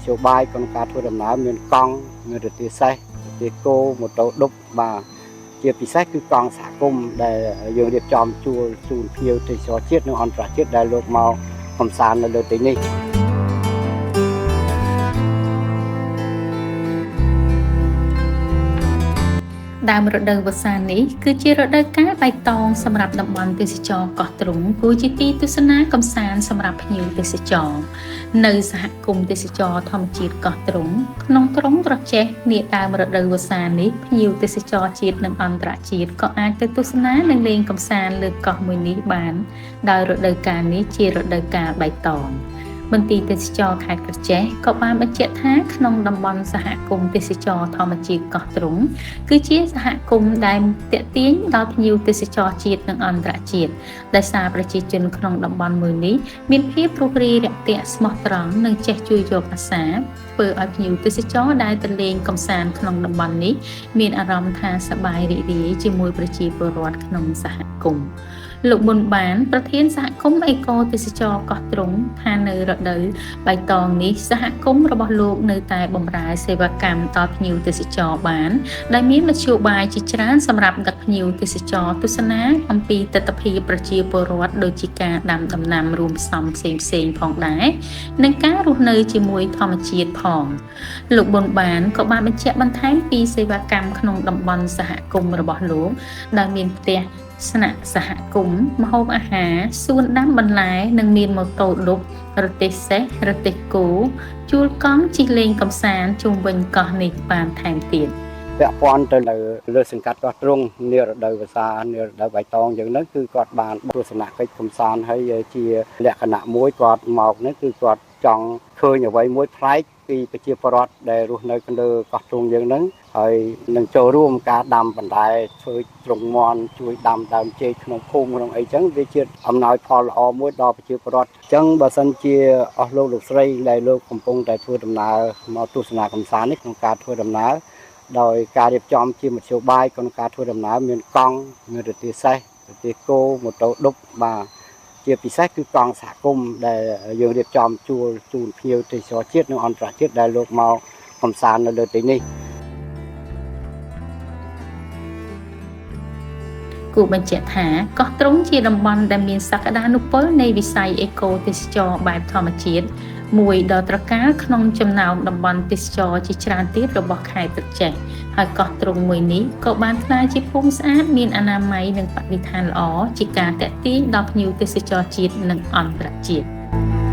ធ្យោបាយក្នុងការធ្វើដំណើរមានកង់មានរទេះសេះរទេះគោម៉ូតូឌុបបាទជាពិសេសគឺកង់សហគមន៍ដែលយើងរៀបចំជួលជូនភ្ញៀវទេសចរជាតិនិងអន្តរជាតិដែលលោកមកកម្សាន្តនៅលើទីនេះ។ ដើមរដូវវស្សានេះគឺជារដូវកាលបៃតងសម្រាប់តំបន់ទេសចរកោះទ្រង់គឺជាទីទស្សនាកម្សាន្តសម្រាប់ភ្ញៀវទេសចរនៅសហគមន៍ទេសចរធម្មជាតិកោះទ្រង់ក្នុងក្រុងក្រចេះនាដើមរដូវវស្សានេះភ្ញៀវទេសចរជាតិនិងអន្តរជាតិក៏អាចទៅទស្សនានិងលេងកម្សាន្តលើកោះមួយនេះបានដោយរដូវកាលនេះជារដូវកាលបៃតង។ មន្ទីរទេសចរខេត្តក្រចេះក៏បានបញ្ជាក់ថាក្នុងតំបន់សហគមន៍ទេសចរធម្មជាតិកោះទ្រង់គឺជាសហគមន៍ដែលទាក់ទាញដល់ភ្ញៀវទេសចរជាតិនិងអន្តរជាតិដោយសារប្រជាជនក្នុងតំបន់មួយនេះមានភាពរួសរាយរាក់ទាក់ស្មោះត្រង់និងចេះជួយយកអាសាធ្វើឲ្យភ្ញៀវទេសចរដែលទៅលេងកម្សាន្តក្នុងតំបន់នេះមានអារម្មណ៍ថាសប្បាយរីករាយជាមួយប្រជាពលរដ្ឋក្នុងសហគមន៍។ លោកប៊ុនបានប្រធានសហគមន៍អេកូទេសចរកោះទ្រង់ថានៅរដូវបៃតងនេះសហគមន៍របស់លោកនៅតែបម្រើសេវាកម្មដល់ភ្ញៀវទេសចរបានដែលមានមធ្យោបាយជាច្រើនសម្រាប់ដឹកភ្ញៀវទេសចរទស្សនាអំពីទិដ្ឋភាពប្រជាពលរដ្ឋដូចជាការដាំដំណាំរួមផ្សំផ្សេងៗផងដែរនិងការរស់នៅជាមួយធម្មជាតិផងលោកប៊ុនបានក៏បានបញ្ជាក់បន្ថែមពីសេវាកម្មក្នុងតំបន់សហគមន៍របស់លោកដែលមានផ្ទះស្នាក់សហគមន៍ម្ហូបអាហារសួនដាំបន្លែនិងមានម៉ូតូឌុបរទេះសេះរទេះគោជួលកង់ជិះលេងកម្សាន្តជុំវិញកោះនេះបានថែមទៀត។ ពាក់ព័ន្ធទៅនៅលើសង្កាត់កោះទ្រង់នារដូវវស្សានារដូវបៃតងយ៉ាងហ្នឹងគឺគាត់បានទស្សនកិច្ចកម្សាន្តហើយជាលក្ខណៈមួយគាត់មកនេះគឺគាត់ចង់ឃើញអ្វីមួយប្លែកពីប្រជាពលរដ្ឋដែលរស់នៅលើកោះទ្រង់យើងហ្នឹងហើយនឹងចូលរួមការដាំបន្លែធ្វើទ្រង់មន់ជួយដាំដើមចេកក្នុងភូមិក្នុងអីចឹងវាជាអំណោយផលល្អមួយដល់ប្រជាពលរដ្ឋអញ្ចឹងបើសិនជាអស់លោកលោកស្រីដែលលោកកំពុងតែធ្វើដំណើរមកទស្សនាកម្សាន្តនេះក្នុងការធ្វើដំណើរដោយការរៀបចំជាមធ្យោបាយក្នុងការធ្វើដំណើរមានកង់មានរទេះសេះរទេះគោម៉ូតូឌុបបាទជាពិសេសគឺកង់សហគមន៍ដែលយើងរៀបចំជួលជូនភ្ញៀវទេសចរជាតិនិងអន្តរជាតិដែលលោកមកកម្សាន្តនៅលើទីនេះ។ គួរបញ្ជាក់ថាកោះទ្រង់ជាតំបន់ដែលមានសក្តានុពលនៃវិស័យអេកូទេសចរបែបធម្មជាតិមួយដ៏ត្រកាលក្នុងចំណោមតំបន់ទេសចរជាច្រើនទៀតរបស់ខេត្តក្រចេះហើយកោះទ្រង់មួយនេះក៏បានក្លាយជាភូមិស្អាតមានអនាម័យនិងបរិស្ថានល្អជាការទាក់ទាញដល់ភ្ញៀវទេសចរជាតិនិងអន្តរជាតិ។